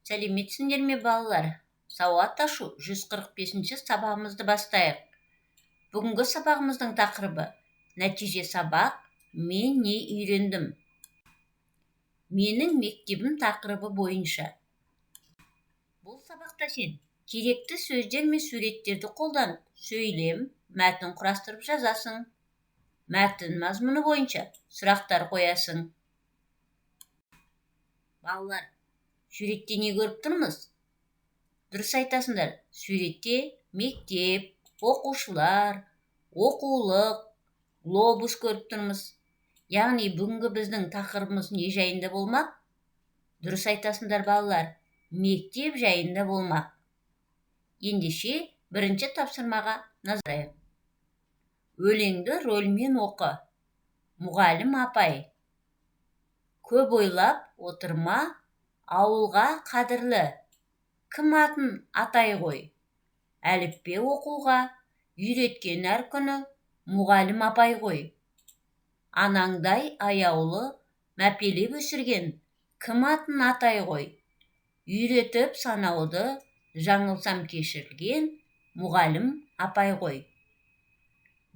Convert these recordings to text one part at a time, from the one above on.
Сәлеметсіңдер ме, балалар? Сауат ашу 145-ші сабағымызды бастайық. Бүгінгі сабағымыздың тақырыбы: нәтиже сабақ, мен не үйрендім? Менің мектебім тақырыбы бойынша. Бұл сабақта сен керекті сөздер мен суреттерді қолданып, сөйлем, мәтін құрастырып жазасың. Мәтін мазмұны бойынша сұрақтар қоясың. Балалар, суретте не көріп тұрмыз? Дұрыс айтасыңдар, суретте мектеп, оқушылар, оқулық, глобус көріп тұрмыз. Яғни бүгінгі біздің тақырыбымыз не жайында болмақ? Дұрыс айтасыңдар, балалар, мектеп жайында болмақ. Ендеше, бірінші тапсырмаға назар. Өлеңді рөлмен оқы. Мұғалім апай. Көп ойлап отырма, ауылға қадірлі кім атын атай ғой? Әліппе оқуға үйреткен әр күні мұғалім апай ғой. Анаңдай аяулы, мәпелеп өсірген кім атын атай ғой? Үйретіп санауды, жаңылсам кешірген мұғалім апай ғой.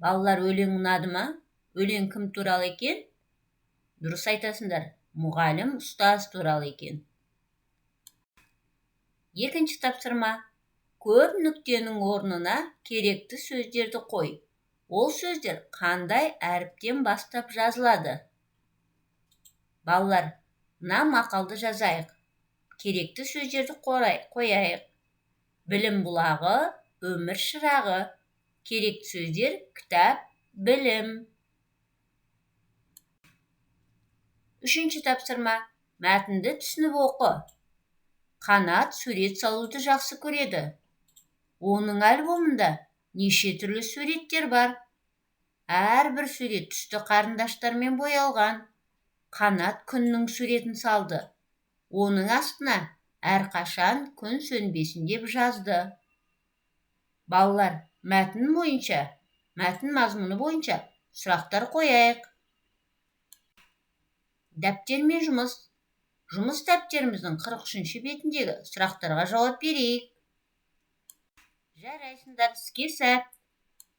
Балалар, өлең ұнады ма? Өлең кім туралы екен? Дұрыс айтасыңдар, мұғалім, ұстаз туралы екен. Екінші тапсырма. Көп нүктенің орнына керекті сөздерді қой. Ол сөздер қандай әріптен бастап жазылады? Балалар, мына мақалды жазайық. Керекті сөздерді қояйық. Білім бұлағы, өмір шырағы. Керекті сөздер: кітап, білім. Үшінші тапсырма. Мәтінді түсініп оқы. Қанат сурет салуды жақсы көреді. Оның альбомында неше түрлі суреттер бар. Әрбір сурет түсті қарындаштармен боялған. Қанат күннің суретін салды. Оның астына «Әрқашан күн сөнбесін» деп жазды. Балалар, мәтін мазмұны бойынша сұрақтар қояйық. Дәптермен жұмыс. Жұмыс дәптеріміздің 43-ші бетіндегі сұрақтарға жауап берейік. Жарайсыңдар, іске сәт!